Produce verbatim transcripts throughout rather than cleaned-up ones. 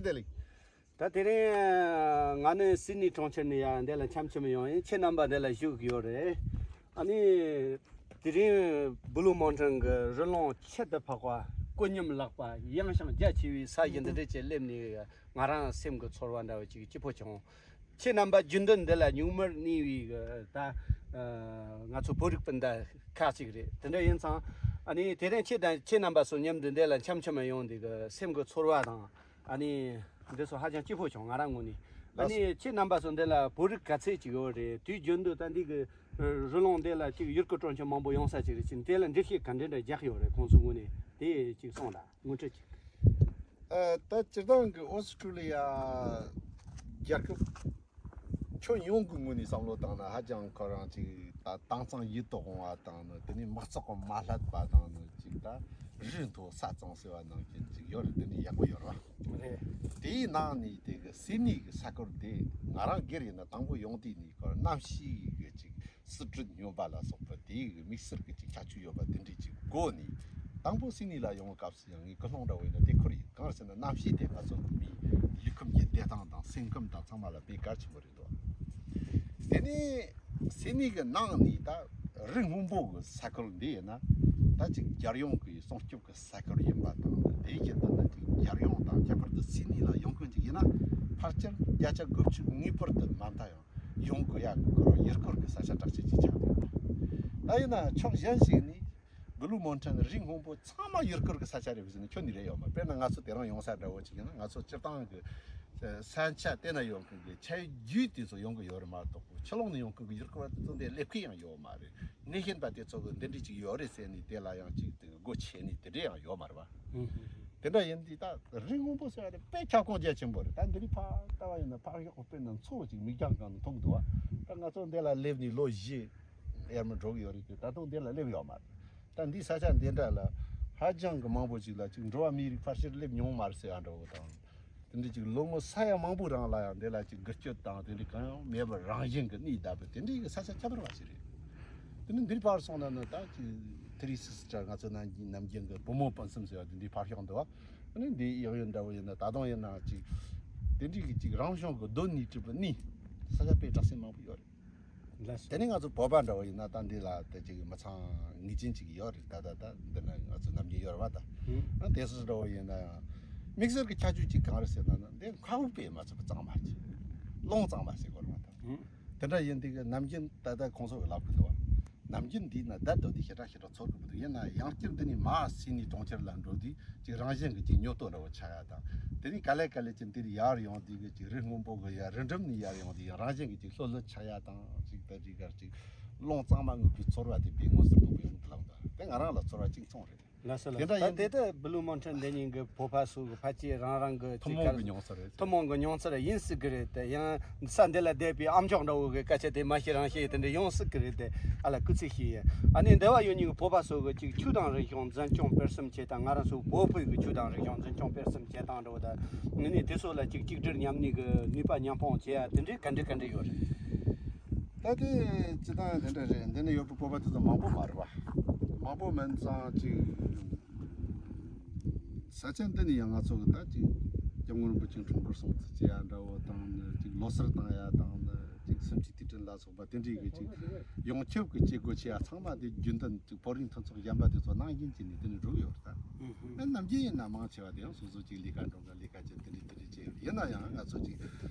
བདེ་ལེགས། ད་དེ་རིང་ང་ནི་སིད་ནི་གྲོང་ཁྱེར་ནས་ཡ་འདི་ལ་འཆམ་འཆམ་ཡོང་ཡིན། ཁྱེད་རྣམ་པ་འདི་ལ་བཞུགས་ཡོད་རེད། ཨ་ནི་དེ་རིང་བུ་ལུ་མོན་ཊན་གྱི་རི་ཀླུང་ཁྱད་དུ་འཕགས་པ། ཀུན་ཉམས་ལགས་པ། ཡངས་ཤིང་རྒྱ་ཆེ་བའི་ས་གཞི་འདི་འདྲ་ཅིག་སླེབས་ནས་ང་རང་སེམས་ཀྱི་ཚོར་བ་འདྲ་བ་ཅིག་སྐྱིད་པོ་བྱུང་། ཁྱེད་རྣམ་པ་རྒྱུན་དུ་འདི་ལ་ཉུང་མར་གནས་པའི་གི་ད་ང་ཚོ་བོད་རིགས་སྤུན་ཟླ་ཁག་ཅིག་རེད། དེ་འདྲ་ཡིན་ཙང་ཨ་ནི་དེ་རིང་ཁྱེད་དང་ཁྱེད་རྣམ་པ་ཚོ་མཉམ་དུ་འདི་ལ་འཆམ་འཆམ་ཡོང་དུས་གི་སེམས་ཀྱི་ཚོར་བ་དང་ཨ་ནི་འདི་ཚོ་ཧ་ཅང་སྐྱིད་པོ་བྱུང་ང་རང་ངོས་ནས། ཨ་ནི་ཁྱེད་རྣམ་པ་ཚོ་འདི་ལ་བོད་རིགས་ག་ཚད་ཅིག་ཡོད་རེད། དུས་རྒྱུན་དུ་ད་འདི་གི་རི་ཀླུང་འདི་ལ་ཅིག་ཡུལ་སྐོར་སྤྲོ་འཆམ་མང་པོ་ཡོང་ས་ཅིག་རེད། ཅིག་འདི་ལ་འགྲེལ་བཤད་ག་འདྲ་འདྲ་རྒྱག་ཡོད་རེད། ཁོང་ཚོའི་ངོས་ནས་དེ་ཅིག་གསུངས་དང་ངོ་སྤྲོད་ཅིག་ཨ། ད་སྤྱིར་བཏང་གི་ཨོ་སི་ཀྲུ་ལི་ཡ་རྒྱལ་ཁབ་ཁྱོན་ཡོངས་ཀྱི་ངོས་ནས་བསམ་བློ་བཏང་ན་ཧ་ཅང་ཁོ་རང་ཅིག་ད་དྭངས་གཙང་ཡིད་དུ་འོང་བ་དང་ནི། དེ་ནས་མ་བཙོག་གི་མ་བསླད་པ་དང་ནི། ཅིག་ད་རི་མཐོ་ས་གཙང་ཟེར་བ་ནང་བཞིན་ཅིག་ཡོད་རེད། དེ་ནས་ཡག་པོ་ཡོད་རེད་བ། རེད། དེའི་ནང་ནས་དེ་གི་སིད་ནི་གི་ས་ཁུལ་དེ་ང་རང་སྒེར་ཡིན་ན་དང་པོ་ཡོང་དུས་ནས་ཁོ་གནམ་གཤིས་གི་ཅིག་སི་ཁྲོན་སྨྱོན་པ་ལ་སོགས་པ་དེའི་དམིགས་བསལ་གྱི་ཅིག་ཁྱད་ཆོས་ཡོད་པ་དེ་འདྲའི་ཅིག་གོ་ནས། དང་པོ་སིད་ནི་ལ་ཡོང་བའི་སྐབས་སུ་ཡང་ངའི་ཀུན་སློང་འདྲ་བོ་ཡིན་ན་དེ་ཁུར་ཡིན། གང་ཟེར་ན་གནམ་གཤིས་དེ་ང་ཚོ་མིའི་ལུས་ཁམས་ཀྱི་བདེ་ཐང་དང་སེམས་ཁམས་དང་ཚང་མ་ལ་དཔེ་གལ་ཆེན་པོ་རེད་འདུག་དེ་ནས་སིད་ནི་གི་ནང་ནས་ད་རི་སྔོན་པོ་གི་ས་ཁུལ་འདི་ཡིན་ན་ད་ཅིག་རྒྱལ་ཡོངས་ཀྱི་སྲུང་སྐྱོབ་ཀྱི་ས་ཁུལ་ཡིན་པ་དང་། དེའི་རྐྱེན་དུ་ད་ཅིག་རྒྱལ་ཡོངས་དང་ཁྱད་པར་དུ་སིད་ནི་ལ་ཡོང་མཁན་ཅིག་ཡིན་ན་ཕལ་ཆེར་བརྒྱ་ཆ་དགུ་བཅུ་ངེས་པར་དུ་མ་མཐའ་ཡང་ཡོང་དགོས་ཡག་གི་ཁོ་རང་ཡུལ་སྐོར་གྱི་ས་ཆ་གྲགས་ཅན་ཅིག་ཆགས་འདུག་ད་ཡིན་ན་ཕྱོགས་གཞན་ཞིག་ནས་བུ་ལུ་མོན་ཊན་རི་སྔོན་པོ་ཚང་མ་ཡུལ་སྐོར་གྱི་ས་ཆ་རེད་ཟེར་ན་ཁྱོན་ནས་རེད་ཡོད་མ་རེད། དཔེར་ན་ང་ཚོ་དེ་རིང་ཡོང་ས་འདྲ་བོ་ཅིག་ཡིན་ན། ང་ཚོ་སྤྱིར་བཏང་གི་ས་ཆ་དེ་ན་ཡོད་མཁན་གྱི་ཆ་རྒྱུས་དེ་ཚོ་ཡོང་གི་ཡོད་རེད་མ་གཏོགས། ཕྱི་ལོགས་ནས་ཡོང་མཁན་གྱི་ཡུལ་སྐོར་བ་དེ་ཚོ་འདིར་སླེབས་མཁན་ཡང་ཡོད་མ་རེད། སྣེ་ཤན་པ་དེ་ཚོ་གི་འདི་འདྲས་ཅིག་ཡོད་རེད་ཟེར་ནས་དེ་ལ་ཡང་ཅིག་དེ་སྒོ་ཕྱེ་ནས་དེ་འདྲས་ཡང་ཡོད་མ་རེད་བ། ཨུ་ཧུ་ཧུ། དེ་འདྲ་ཡིན་དུས་ད་རི་སྔོན་པོ་ཟེར་བ་དེ་དཔེ་ཁྱབ་ཁོངས་རྒྱ་ཆེན་པོ་རེད། ད་འདི་རིགས་ཕར་ལྟ་བ་ཡིན་ན་ཕར་གཡོག་དཔེར་ན་མཚོ་ཅིག་མིག་རྒྱང་སྒང་ནས་མཐོང་གི་འདུག་བ། ད་ང་ཚོ་འདི་ལ་སླེབས་ནས་ལོ་བཞི་ཡར་མར་འགྲོ་གི་ཡོད་རེད་དེ། ད་དུང་འདི་ལ་སླེབས་ཡོད་མ་རེད། ད་འདི་ས་ཆ་འདི་འདྲ་ལ་ཧ་ཅང་གི་མང་པོ་ཅིག་ལ་ཅིག་འགྲོ་བ་མིའི་རིགས་ཕལ་ཆེར་སླེབས་མྱོང་མ་རེད་ཟེར་ཡ་འདྲ་བོ་དང་། དེ་འདྲ་ཅིག་ལོ་ངོ་ས་ཡ་མང་པོའི་རིང་ལ་ཡང་འདི་ལ་ཅིག་འགུལ་སྐྱོད་དང་དེ་འདྲ་གང་ཡང་མེད་པར་རང་བཞིན་གྱི་གནས་བསྡད་པ་དེ་འདྲའི་གི་ས་ཆ་ཁྱད་པར་བ་ཞིག་རེད། དེ་ནི་འདིར་ཕར་སོང་ན་ནི་ད་ཅིག་ཐི་རི་སི་སི་ཊར། ང་ཚོ་ནམ་རྒྱུན་ནམ་རྒྱུན་གྱི་བུ་མོ་སྤུན་གསུམ་ཟེར་བ་དེ་འདྲའི་ཕར་ཤོག་འདུག་བ། ཨ་ནི་འདི་གཡས་གཡོན་འདྲ་བོ་ཡིན་ན་ད་དུང་ཡིན་ན་ཅིག་དེ་འདྲའི་གི་ཅིག་རང་བྱུང་གི་གདོད་ནས་གྲུབ་པའི་གནས་ས་ཆ་དཔེ་གྲགས་ཅན་མང་པོ་ཡོད་རེད། ལགས་སོ། དེ་ནས་ང་ཚོ་བོད་པ་འདྲ་བོ་ཡིན་ན་ད་འདི་ལ་དེ་ཅིག་མི་ཚང་ངེས་ཅན་ཅིག་ཡོད་རེད། ད་ད་ད་འདི་ན་ང་ཚོ་ནམ་རྒྱུན་ཡོད་རེད་བ། ད་ཨ་དེ་སུ་འདྲ་བོ་ཡིན་ན་ཡང་དམིགས་བསལ་གྱི་ཁྱད་ཆོས་ཅིག་གང་རེད་ཟེར་ན་ན་འདི་མཁའ་དབུགས་དཔེ་མ་ཚུགས་པ་གཙང་མ་ཅིག་རླུང་གཙང་མ་ཟེར་དགོས་རེད་བ། ད་དེ་འདྲ་ཡིན་དུས་ཀྱི་ནམ་རྒྱུན་ད་ལྟ་ཁོང་ཚོ་གི་ལབ་གི་འདུག་བ། ནམ་རྒྱུན་འདི་ན་བསྡད་སྡོད་དུས་ཞེ་དྲག་ཞེ་དྲག་ཚོར་གི་མི་འདུག་ཡིན་ན་ཡང་བསྐྱར་འདི་ནས་མར་སིད་ནི་གྲོང་ཁྱེར་ལ་འགྲོ་དུས་ཅིག་རང་བཞིན་གྱི་ཅིག་སྨྱོ་ལྟོ་འདྲ་བོ་ཆགས་ཡ་དང་། དེ་ནས་ག་ལེ་ག་ལེ་ཅིག་འདིར་ཡར་ཡོང་དུས་ཀྱི་ཅིག་རི་སྔོན་པོ་གི་ཡར་རི་འགྲམ་ནས་ཡར་ཡོང་དུས་ཡང་རང་བཞིན་གྱི་ཅིག་ལྷོད་ལྷོད་ཆགས་ཡ་དང་། ཅིག་ད་ཅིག་གར་ཅིག་རླུང་གཙང་མ་རྔུབ་པའི་ཚོར་བ་དེ་དཔེ་མངོན་གསལ་དོད་པོ་ཡོང་གི་ལབ་འདུག་དེ་ང་རང་ལ་ཚོར་བ་གཅིག་མཚུངས་རེད། ལགས་སོ། དེ་ལགས་འདྲ་སོ། ད་ཡིན་དེ་དུས་ལྟ་བུ་ལུ་མོན་ཊན་འདི་ཉིད་ཀྱི་བོད་པ་ཚོ་གི་ཕལ་ཆེར་རང་རང་གི་ཅིག་ཐུན་མོང་གི་མྱོང་ཚོར་རེད། ཐུན་མོང་གི་མྱོང་ཚོར་ཡིན་སྲིད་ཀྱི་རེད་དེ། ཡང་ས་འདི་ལ་བསྡད་པའི་ཨ་མཆོག་འདྲ་བོ་གི་སྐད་ཆ་དེ་མ་བཤད་རང་བཤད་དེ་འདྲ་ཡོང་སྲིད་ཀྱི་རེད་དེ། ཨ་ལ་སྐུ་ཚེ་ཞིག་ཡིན། ཨ་ནི་འདི་བ་ཡོད་ཉིད་ཀྱི་བོད་པ་ཚོ་གི་ཅིག་ཆོས་དང་རིག་གཞུང་འཛིན་སྐྱོང་སྤེལ་གསུམ་བྱེད་སྟངས། ང་རང་ཚོ་བོད་བོད་ཀྱི་ཆོས་དང་རིག་གཞུང་འཛིན་སྐྱོང་སྤེལ་གསུམ་བྱེད་སྟངས་འདྲ་བོ་དང་། ངེད་གཉིས་དེ་ཚོ་ལ་ཅིག་གཅིག་སྒྲིལ་མཉམ་གནས་ཀྱི་ནུས་པ་མཉམ་སྤུངས་བྱེད་ཡ་དེ་འདྲའི་ག་འདྲ་ག་འདྲ་ཡོད་རེད། ད་དེ་སྤྱི་བཏང་དེ་འདྲ་རེད། འདི་ནས་ཡོད་པའི་བོད་པ་དེ་ཚོ་མང་པོ་མ་རེད་བ། མང་པོ་མིན་ཙང་ཅིག་ས་ཆ་འདི་ནས་ཡང་ང་ཚོ་གི་ད་ཅིག་སྐྱབས་མགོན་རིན་པོ་ཆེ་འཁྲུངས་སྐར་སྲུང་བརྩི་བྱེད་ཡ་འདྲ་བོ་དང་ནི། ཅིག་ལོ་གསར་བཏང་ཡ་དང་ནི། ཅིག་གསུམ་བཅུའི་དུས་དྲན་ལ་སོགས་པ་དེ་འདྲའི་གི་ཅིག་ཡོངས་ཁྱབ་ཀྱི་བྱེད་སྒོ་བྱེད་ཡ་ཚང་མ་དེ་རྒྱུན་ལྡན་ཅིག་བོད་རིགས་མཐུན་ཚོགས་གཞན་པ་དེ་ཚོ་ནང་བཞིན་བྱས་ནས་དེ་ནས་འགྲོ་གི་ཡོད་རེད་ད། ཨ་ནམ་རྒྱུན་ཡིན་ན་མང་ཆེ་བ་དེ་ཡང་སོ་སོ་ཅིག་ལས་ཀ་འགྲོ་ག་ལས་ཀ་བྱེད་དེ་འདྲ་དེ་འདྲ་བྱས་ཡོད། ཡིན་ན་ཡང་ང་ཚོ་ཅིག་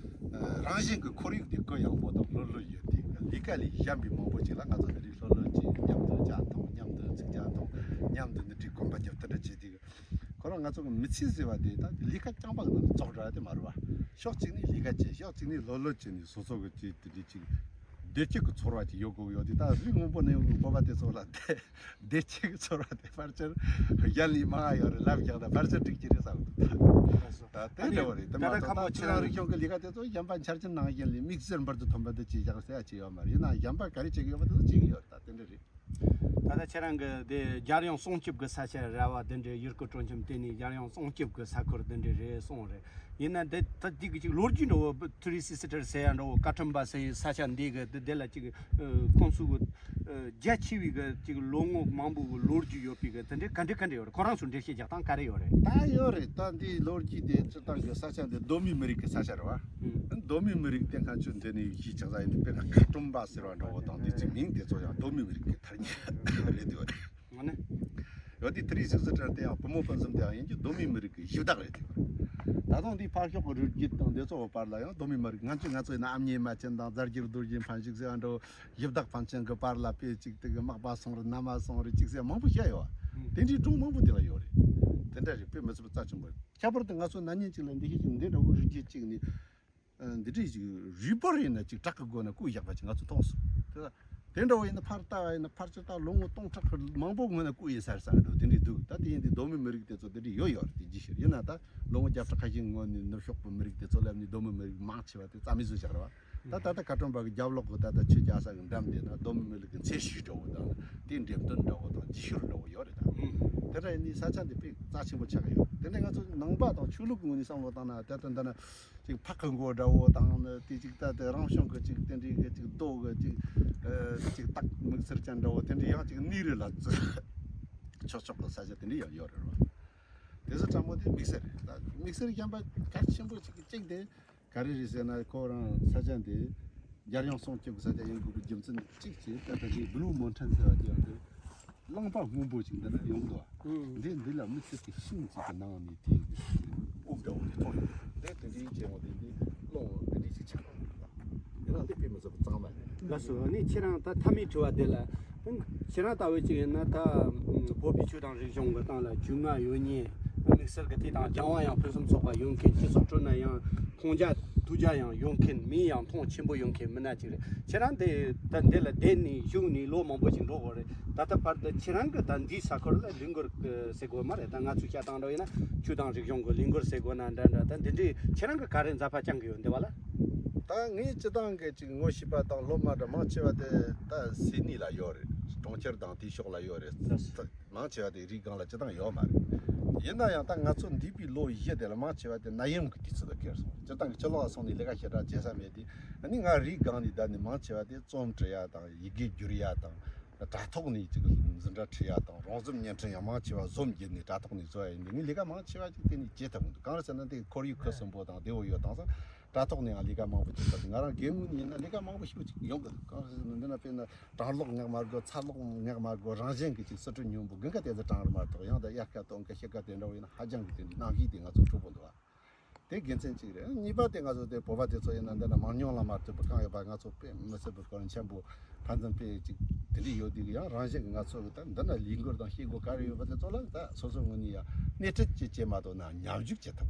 ཨ་རང་བཞིན་གྱི་ཁོར་ཡུག་དེ་གུ་ཡངས་པོ་དང་ལྷོད་ལྷོད་ཡོད་དེ། ལས་ཀ་ལས་གཞན་པའི་མང་པོ་ཅིག་ལ་ང་ཚོ་དེ་རིང་ལྷོད་ལྷོད་ཅིག་མཉམ་དུ་ཇ་འཐུང་། མཉམ་དུ་ཚིག་ཇ་འཐུང་། མཉམ་དུ་འདི་འདྲའི་གོམ་པ་རྒྱབ་དེ་འདྲ་བྱས་དེ། ཁོ་རང་ང་ཚོ་གི་མི་ཚེ་ཟེར་བ་དེ་ད་ལས་ཀ་རྐྱང་པ་གི་ནང་ནས་རྫོགས་འགྲོ་ཡ་དེ་མ་རེད་བ། ཕྱོགས་གཅིག་ནས་ལས་ཀ་བྱེད། ཕྱོགས་གཅིག་ནས་ལྷོད་ལྷོད་བྱས་ནས་སོ་སོ་གི་ཅིག་དེ་འདྲའི་ཅིག་བདེ་སྐྱིད་ཀྱི་ཚོར་བ་ཅིག་ཡོད་དགོས་ཡོད་དེ། ད་རི་སྔོན་པོ་ནས་ཡོང་གི་བོད་པ་དེ་ཚོ་ལ་དེ་བདེ་སྐྱིད་ཀྱི་ཚོར་བ་དེ་ཕལ་ཆེར་གཞན་ལས་མང་ཡོད་རེད། ལབ་རྒྱག་ད་ཕལ་ཆེར་འགྲིག་གི་རེད་བསམ་གི་འདུག་ད་དེ་འདྲ་བ་རེད། དེ་མ་གཏོགས་ད་སྤྱི་བཏང་རིག་གཞུང་གི་ལས་ཀ་དེ་ཚོ་གཞན་པ་འཆར་ཅན་ནང་བཞིན་ལས་དམིགས་བསལ་འབུར་དུ་ཐོན་པ་འདི་བྱེད་བཞག་ཟེར་ཡ་ཅིག་ཡོད་མ་རེད། ཡིན་ན་གཞན་པ་ག་རེ་བྱེད་གི་ཡོད་པ་དེ་ཚོ་བྱེད་གི་ཡོད་རེད། ད་དེ་འདྲ་རེད། ད་ལྟ་ཁྱེད་རང་གི་དེ་རྒྱལ་ཡོངས་སྲུང་སྐྱོབ་ཀྱི་ས་ཆ་ར་བ་འདི་འདྲའི་ཡུལ་སྐོར་སྤྲོ་འཆམ་དེ་ནི་རྒྱལ་ཡོངས་སྲུང་སྐྱོབ་ཀྱི་ས་ཁུལ་འདི་འདྲ་རེད་གསུངས་རེད། ཡིན་ན་འདི་ད་འདི་གི་ཅིག་ལོ་རྒྱུས་འདྲ་བོ་ཐུ་རི་སི་སི་ཊར་ཟེར་ཡ་འདྲ་བོ་བཀའ་ཁྲིམས་པ་ཟེར་ཡའི་ས་ཆ་འདི་གི་འདི་འདི་ལ་ཅིག་ཁོང་ཚོ་གི་ རྒྱ་ཆེ་བའི་གི་ཅིག་ལོ་ངོ་མང་པོ་གི་ལོ་རྒྱུས་ཡོད་པའི་གི་དེ་འདྲའི་ག་འདྲ་ག་འདྲ་ཡོད་རེད། ཁོ་རང་ཚོ་འགྲེལ་བཤད་རྒྱག་སྟངས་ག་རེ་ཡོད་རེད། ད་ཡོད་རེད། ད་འདི་ལོ་རྒྱུས་དེ་སྤྱིར་བཏང་གི་ས་ཆ་འདི་གདོད་མའི་མི་རིགས་ཀྱི་ས་ཆ་རེད་བ། གདོད་མའི་མི་རིགས་དེ་སྔ་ཆོས་འདི་ནས་གཞིས་ཆགས་ས་ཡིན། དཔེར་ན་ཁ་ཏོམ་པ་ཟེར་བ་འདྲ་བོ་དང་། འདི་ཚོའི་མིང་དེ་ཚོ་ཡང་གདོད་མའི་མི་རིགས་ཀྱི་ཐ་སྙད་རེད་འདུག་རེད། ཨ་ནི། ཡོད་དེ་དེ་རིང་ཞིག་ཟེར་དྲན་དེ་ཡང་བུ་མོ་སྤུན་གསུམ་དེ་ཡང་ཡིན་གྱི་གདོད་མའི་མི་རིགས་ཀྱི་གཞི་བདག་རེད་དེ། ད་དུང་འདི་ཕར་ཕྱོགས་ཀྱི་རུས་རྒྱུད་དང་འདི་ཚོ་བར་ལ་ཡང་གདོད་མའི་མི་རིགས། ང་ཚོས་ང་ཚོ་ཡིན་ན་ཨ་མྱེས་རྨ་ཆེན་དང་རྫ་རྒྱུད་རྡོ་རྗེ་འཕན་ཞིག་ཟེར་བ་འདྲ་བོ། གཞི་བདག་ཕན་ཆད་གི་བར་ལ་དཔེ་ཅིག་དེ་གི་མག་པ་སོང་རེད། མནའ་མ་སོང་རེད་ཅིག་ཟེར་མང་པོ་བཤད་ཡོད་བ། དེ་འདྲའི་སྒྲུང་མང་པོ་དེ་ལ་ཡོད་རེད། དེ་འདྲ་རེད། དཔེ་མི་སྲིད་པ་རྩ་ཆེན་པོ་རེད། ཁྱད་པར་དུ་ང་ཚོ་ན་ནིང་ཅིག་ལ་འདི་ཤེས་ཀྱི་འདི་འདྲ་བོ་རིགས་རྒྱུད་གཅིག་ནི། ཨ། འདི་འདྲའི་ཅིག་རུས་སྦལ་ཡིན་ན་ཅིག་བྲག་གི་སྒོ་ན་བརྐོས་བཞག་པ་ཅིག་ང་ཚོ་མཐོང་སོང་། དེ་དེ་འདྲ་བོ་ཡིན་ན་ཕར་ལྟ་བ་ཡིན་ན་ཕར་ཕྱིར་ལྟ་ལོ་ངོ་སྟོང་ཕྲག་གི་མང་པོ་སྔོན་ན་བརྐོས་ཡིན་ས་རེད་ཟེར་འདྲ་བོ་དེ་འདྲའི་འདུག་ད་དེ་ཡིན་དུས་གདོད་མའི་མི་རིགས་དེ་ཚོ་དེ་འདྲའི་ཡོད་ཡོད་རེད། དེ་ཅིའི་ཕྱིར་ཡིན་ན་ད་ལོ་ངོ་བརྒྱ་ཕྲག་ཁ་ཤས་སྔོན་ནས་ནུབ་ཕྱོགས་པའི་མི་རིགས་དེ་ཚོ་སླེབས་ནས་གདོད་མའི་མི་རིགས་མང་ཆེ་བ་དེ་རྩ་མེད་བཟོས་བཞག་རེད་བ། ད་ད་ལྟ་ཁ་ཏོམ་པ་གི་རྒྱབ་ལོགས་གི་ད་ལྟ་ཆུ་རྒྱག་ས་གི་འགྲམ་དེ་ན་གདོད་མའི་མི་རིགས་ཀྱི་མཚན་གཞི་འདྲ་བོ་དང་། དེའི་འགྲེམས་སྟོན་འདྲ་བོ་དང་རྗེས་ཤུལ་འདྲ་བོ་ཡོད་རེད་ད། དེ་འདྲ་ཡིན་དུས་ས་ཆ་འདི་དཔེ་རྩ་ཆེན་པོ་ཆགས་ཀྱི་ཡོད། དེ་འདྲ་ང་ཚོ་ནང་པ་དང་ཆོས་ལུགས་ཀྱི་ངོས་ནས་བསམ་བློ་བཏང་ན། ད་ལྟ་འདི་ན་ཅིག་ཕག་གི་མགོ་འདྲ་བོ་དང་། དེ་ཅིག་ད་དེ་རང་བྱུང་གི་ཅིག་དེ་འདྲའི་གི་ཅིག་རྡོ་གི་ཅིག་ཨ། ཅིག་སྟག་མིག་སེར་ཅན་འདྲ་བོ་དེ་འདྲའི་ཡང་ཅིག་གནས་རི་ལ་ཆོག་ཆོག་གི་ས་ཆ་དེ་འདྲའི་ཡང་ཡོད་རེད་བ། དེ་ཚོ་ཕྲ་མོ་དེ་དམིགས་བསལ་རེད། ད་དམིགས་བསལ་གཞན་པ་གལ་ཆེན་པོ་ཞིག་གི་གཅིག་དེ་ག་རེ་རེད་ཟེར་ན། ཁོ་རང་ས་ཆ་འདི་རྒྱལ་ཡོངས་སྲུང་སྐྱོབ་ཀྱི་ས་ཆ་ཡིན་དགོས་པའི་རྒྱུ་མཚན་གཅིག་བྱས། ད་ལྟ་གི་Blue Mountain ཟེར་བ་དེ་ཡང་དེ་གླང་པ་སྔོན་པོ་ཞིག་འདི་ན་ཡོང་འདུག་ཨ། འདི་འདི་ལ་དམིགས་བསལ་གྱི་ཤིང་ཅིག་གི་ནང་ནས་དེ་དབུ་འདྲ་བོ་དེ་མཐོང་ཡོང་། དེ་དེ་འདྲའི་སྐྱེ་བོ་དེ་འདི་ཀློང་དེ་འདྲའི་ཅིག་ཆགས་འདུག་ཨ། དེ་ལ་འདི་དཔེ་མི་སྲིད་པ་གཙང་མ་རེད། ལགས་སོ། ཨ་ནི་ཁྱེད་རང་ད་མཐའ་མའི་དྲི་བ་དེ་ལ། ཁྱེད་རང་ལྟ་བུ་ཅིག་ཡིན་ན་ད་བོད་པའི་ཆོས་དང་རིག་གཞུང་གི་སྟེང་ལ་རྒྱུས་མངའ་ཡོད་མཁན། དམིགས་བསལ་གྱི་དེ་དང་སྦྱང་བ་ཡང་ཕུན་སུམ་ཚོགས་པ་ཡོད་མཁན། སྤྱི་ཚོགས་ཁྲོད་ན་ཡང་མཐོང་རྒྱ་ཐོས་རྒྱ་ཡང་ཡོད་མཁན། མིང་ཡང་མཐོང་ཆེན་པོ་ཡོད་མཁན་མི་སྣ་ཅིག་རེད། ཁྱེད་རང་དེ་ད་འདི་ལ་བསྡད་ནས་བཞུགས་ནས་ལོ་མང་པོ་ཞིག་འགྲོ་དགོས་རེད། ད་ལྟ་བར་དུ་ཁྱེད་རང་གི་ད་འདིའི་ས་ཁུལ་ལ་ལས་འགུལ་ཟེར་དགོས་མ་རེད། ད་ང་ཚོས་བཤད་སྟངས་འདྲ་ཡིན་ན་ཆོས་དང་རིག་གཞུང་གི་ལས་འགུལ་ཟེར་དགོས་ན་འདྲ་འདྲ། ད་འདི་འདྲའི་ཁྱེད་རང་གི་ག་རེ་འཛད་པ་བསྐྱངས་གི་ཡོད་འདི་བ་ལ། ད་ངས་སྤྱི་བཏང་གི་ཅིག་ངོ་ཤེས་པ་དང་སློབ་མ་འདྲ་མང་ཆེ་བ་དེ་ད་སིད་ནི་ལ་ཡོད་རེད། གྲོང་ཁྱེར་དང་དེའི་ཕྱོགས་ལ་ཡོད་རེད། མང་ཆེ་བ་དེ་རིའི་སྒང་ལ་སྤྱི་བཏང་ཡོད་མ་རེད། ཡིན་ན་ཡང་ད་ང་ཚོ་འདས་པའི་ལོ་བཞི་དེ་ལ་མང་ཆེ་བ་དེ་ནད་ཡམས་ཀྱི་དུས་ཚོད་ལ་འཁེལ་སོང་། སྤྱིར་བཏང་གི་ཕྱི་ལོགས་ལ་སོང་ནས་ལས་ཀ་ཞེ་དྲག་བྱེད་ས་མེད་དེ། ཨ་ནི་ང་རིའི་སྒང་ནས་བསྡད་ནས་མང་ཆེ་བ་དེ་རྩོམ་འབྲི་ཡ་དང་། ཡི་གེ་བསྒྱུར་ཡ་དང་། དྲ་ཐོག་ནས་ཅིག་འཛིན་གྲྭ་ཁྲིད་ཡ་དང་། རོགས་རམ་བརྙན་འཕྲིན་ཡང་མང་ཆེ་བ་Zoom་བརྒྱུད་ནས་དྲ་ཐོག་ནས་བཟོ་ཡ་ཡིན་དུས། ངས་ལས་ཀ་མང་ཆེ་བ་ཅིག་དེ་ནས་བྱེད་ཐུབ་མི་འདུག་གང་རེད་ཟེར་ན་དེ་ཁོར་ཡུག་ཁུ་སིམ་པོ་དང་བདེ་བོ་ཡོད་དང་སང་། དྲ་ཐོག་ནས་ཡང་ལས་ཀ་མང་པོ་བྱེད་ཐུབ། ང་རང་སྒེར་ངོས་ནས་ཡིན་ན་ལས་ཀ་མང་པོ་ཞེ་པོ་ཅིག་ཡོང་གི་འདུག་གང་རེད་ཟེར་ན་འདི་ན་དཔེར་ན། གྲང་གློག་ཉག་མ་དགོས། ཚ་གློག་ཉག་མ་དགོས། རང་བཞིན་གྱི་ཅིག་སི་ཁྲོན་སྙོམས་པོ་དགུན་ཁ་དེ་ཚོ་གྲང་རུ་མ་གཏོགས། ཡང་ད་དབྱར་ཁ་སྟོན་ཁ་ཤི་ཁ་དེ་འདྲ་བོ་ཡིན་ན་ཧ་ཅང་གི་དེ་འདྲའི་གནམ་གཤིས་དེ་ང་ཚོ་འཕྲོད་པོ་འདུག་བ། དེ་དགེ་མཚན་གཅིག་རེད། གཉིས་པ་དེ་ང་ཚོ་དེ་བོད་པ་དེ་ཚོ་ཡིན་ན་འདི་ན་མང་ཉུང་ལ་མ་ལྟོས་པར་གང་ཡོད་པ་ང་ཚོ་དཔེ་མི་སྲིད་པའི་སྐོར་ཆེན་པོ་ཕན་ཚུན་དཔེ་ཅིག་དེ་འདྲ་ཡོད་དུས། ཡང་རང་བཞིན་གྱི་ང་ཚོ་གི་ད་འདི་ན་ལས་འགུལ་དང་བྱེད་སྒོ་ག་རེ་ཡོད་པ་དེ་ཚོ་ལ་ད་སོ་སོ་ངོས་ནས་ཡང་སྣེ་ཁྲིད་ཅིག་བྱེད་མ་གཏོགས་ན་མཉམ་ཞུགས་བྱེད་ཐུབ་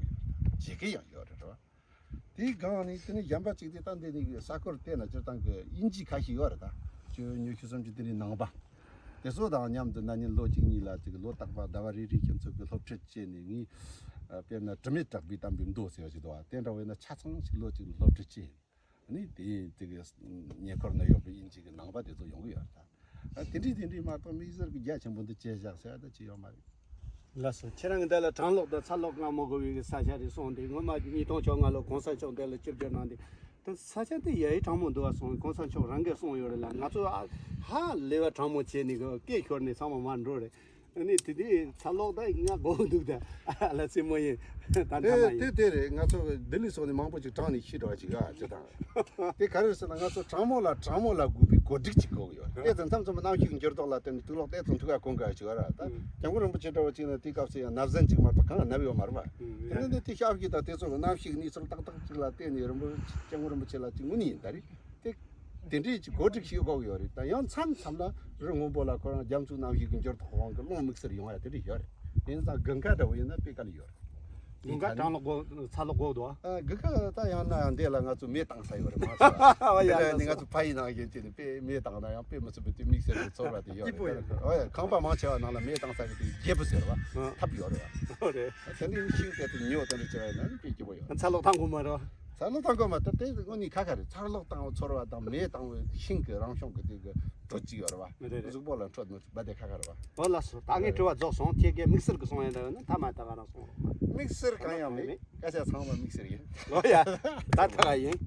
ཀྱི་ཡོད་རེད། བྱེད་ཀྱི་ཡང་ཡོད་རེད་བ། དེའི་སྒང་ནས་དེ་ནས་གཞན་པ་གཅིག་དེ་ད་འདི་ནས་ས་ཁུལ་དེ་ན་སྤྱིར་བཏང་གི་དབྱིན་ཇི་ཁ་ཤས་ཡོད་རེད། ད་ཆུ་ཉི་ཤུ་སུམ་ཅུ་དེ་ནས་ནང་པ་དེ་ཚོ་དང་མཉམ་དུ་ན་ནིང་ལོ་གཅིག་གཉིས་ལ་ཅིག་ལོ་རྟག་པར་ཟླ་བ་རེ་རེ་ཁྱེད་ཚོ་གི་སློབ་ཁྲིད་བྱས་ནས། ངས་དཔེར་ན་དྲི་མེད་གྲགས་པའི་གཏམ་དཔེ་མདོ་ཟེར་བ་ཞིག་འདུག་བ། དེ་འདྲ་བས་ན་ཆ་ཚང་ཞིག་ལོ་གཅིག་སློབ་ཁྲིད་བྱས། ནི་དེ་དེ་གི་ཉེ་འཁོར་ན་ཡོད་པའི་དབྱིན་ཇི་གི་ནང་པ་དེ་ཚོ་ཡོང་གི་ཡོད་རེད། ད་དེ་འདྲའི་དེ་འདྲའི་མ་གཏོགས་དམིགས་བསལ་གྱི་རྒྱ་ཆེན་པོ་འདི་བྱས་བཞག་ཟེར་བ་ད་ཅི་ཡོད་མ་རེད། ལགས་སོ། ཁྱེད་རང་གི་འདི་ལ་གྲང་གློག་དང་ཚ་གློག་མངའ་མི་དགོས་པའི་ས་ཆ་རེད་གསུངས་ཏེ། སྔོན་མ་ཉིས་སྟོང་བཅོ་ལྔ་ལོ་གོང་ས་མཆོག་འདི་ལ་བཅར་བཅར་གནང་སྟེ། ད་ས་ཆ་འདི་ཡ་ཡི་གྲང་མོ་འདུག་བ་གསུངས། གོང་ས་མཆོག་རང་གིས་གསུངས་ཡོད་རེད་ལ། ང་ཚོ་ཨ་ཧ་ལས་པ་གྲང་མོ་བྱས་ནས་གི་སྐད་ཤོར་ནས་ཚང་མ་མར་འགྲོ་རེད། ཨ་ནི་དེ་དུས་ཚ་གློག་ད་ང་དགོས་འདུག་ད་ཨ་ལ་རྩེད་མོ་ཡིན། ད་མཐའ་མ་དེ་ཡིན། དེ་དེ་རེད། ང་ཚོ་ལྡི་ལི་སོགས་ནས་མང་པོ་ཅིག་གྲང་ནས་ཤི་འགྲོ་བ་ཅིག་ཨ་ཅེ་དང་། དེ་ག་རེ་ཟེར་ན་ང་ཚོ་གྲང་མོ་ལ་གྲང་མོ་ལ་དགོས་པའི་གོ་སྒྲིག་ཅིག་དགོས་ཀྱི་ཡོད་རེད། དེ་ཙམ་མཚམས་མཚམས་གནམ་གཤིས་ཀྱི་འགྱུར་ལྡོག་ལ་བརྟེན་ནས་དུག་ལོག་དེ་ཙམ་འཐུག་ཡ་གོ་འགའ་ཅིག་ཡོད་རེད། ད་སྐྱབས་མགོན་རིན་པོ་ཆེ་འདྲ་བོ་ཅིག་ན་དེ་སྐབས་སུ་ཡང་ནབ་ཟན་ཅིག་མ་གཏོགས་གང་ཡང་ནབ་ཡོད་མ་རེད་པ། དེ་ནས་དེ་ཤ་བཞི་དང་དེ་ཚོ་གི་གནམ་གཤིས་གནས་ཚུལ་ཏག་ཏག་ཅིག་ལ་བརྟེན་ནས་རིན་པོ་སྐྱབས་མགོན་རིན་པོ་ཆེ་ལ་ཅིག་དངོས་གནས་ཡིན་ད་རེད། དེ་དེ་འདྲའི་ཅིག་གོ་སྒྲིག་ཞིག་དགོས་ཀྱི་ཡོད་རེད། ད་ཡང་མཚམས་མཚམས་ལ་རི་སྔོན་པོ་ལ་ཁོ་རང་རྒྱ་མཚོའི་གནམ་གཤིས་ཀྱི་འགྱུར་ལྡོག་དབང་གིས་རླུང་དམིགས་བསལ་ཡོང་ཡ་དེ་འདྲ་ཡོད་རེད། ཡིན་ཙང་དགུན་ཁ་འདྲ་བོ་ཡིན་ན་དཔེ་དཀའ་ལས་ཡོད་རེད། དགུན་ཁ་གྲང་གློག་དགོས། ཚ་གློག་དགོས་འདུག་ཨ། ཨ། དགུན་ཁ་ད་ཡང་ན་ཡང་འདི་ལ་ང་ཚོ་མེ་བཏང་ས་ཡོད་རེད། མ་ཚོ་ཨ་ཡ་དེ་ལ་ནི་ང་ཚོ་ཕ་ཡི་ནང་བཞིན་བྱས་ནས་དཔེ་མེ་བཏང་ན་ཡང་དཔེ་མི་སྲིད་པའི་དེ་དམིགས་བསལ་གྱི་ཚོར་བ་དེ་ཡོད་རེད། སྐྱིད་པོ་ཡོད་རེད། ཨ་ཡ། ཁང་པ་མང་ཆེ་བ་ནང་ལ་མེ་བཏང་ས་གི་དེ་རྒྱས་པོ་ཟེར་བ་ཨ་ཐབ་ཡོད་རེད་བ། ཨོ་རེད། དེ་འདྲའི་ཤིང་དེ་ཚོ་ཉོ་དེ་འདྲ་བྱས་པ་ཡིན་ན་དཔེ་སྐྱིད་པོ་ཡོད་རེད། ཚ་གློག་བཏང་དགོས་མ་རེད། ཚ་གློག་བཏང་དགོས་མ་ད་དེ་དངོས་གནས་ཁ་ཁ་རེད། ཚ་གློག་བཏང་བའི་ཚོར་བ་དང་མེ་བཏང་བའི་ཤིང་གི་རང་བྱུང་གི་དེ་གི་དྲོད་ཅིག་ཡོད་རེད་བ། རེད་རེད། གཟུགས་པོ་ལ་འཕྲོད་ནུས་པ་དེ་ཁ་ཁ་རེད་བ། འོ་ལགས་སོ། ད་ངའི་དྲི་བ་རྫོགས་སོང་། ཁྱེད་ཀྱིས་དམིགས་བསལ་གྱི་གསུང་ཡ་འདྲ་ཡོད་ན་ཐ་མ་ད་ག་རང་གསུང་རོགས། དམིགས་བསལ་གང་ཡང་མེད། སྐད་ཆ་ཚང་མ་དམིགས་བསལ་ཡིན། ལོ་ཡ། ད་ཐ་ག་ཡིན།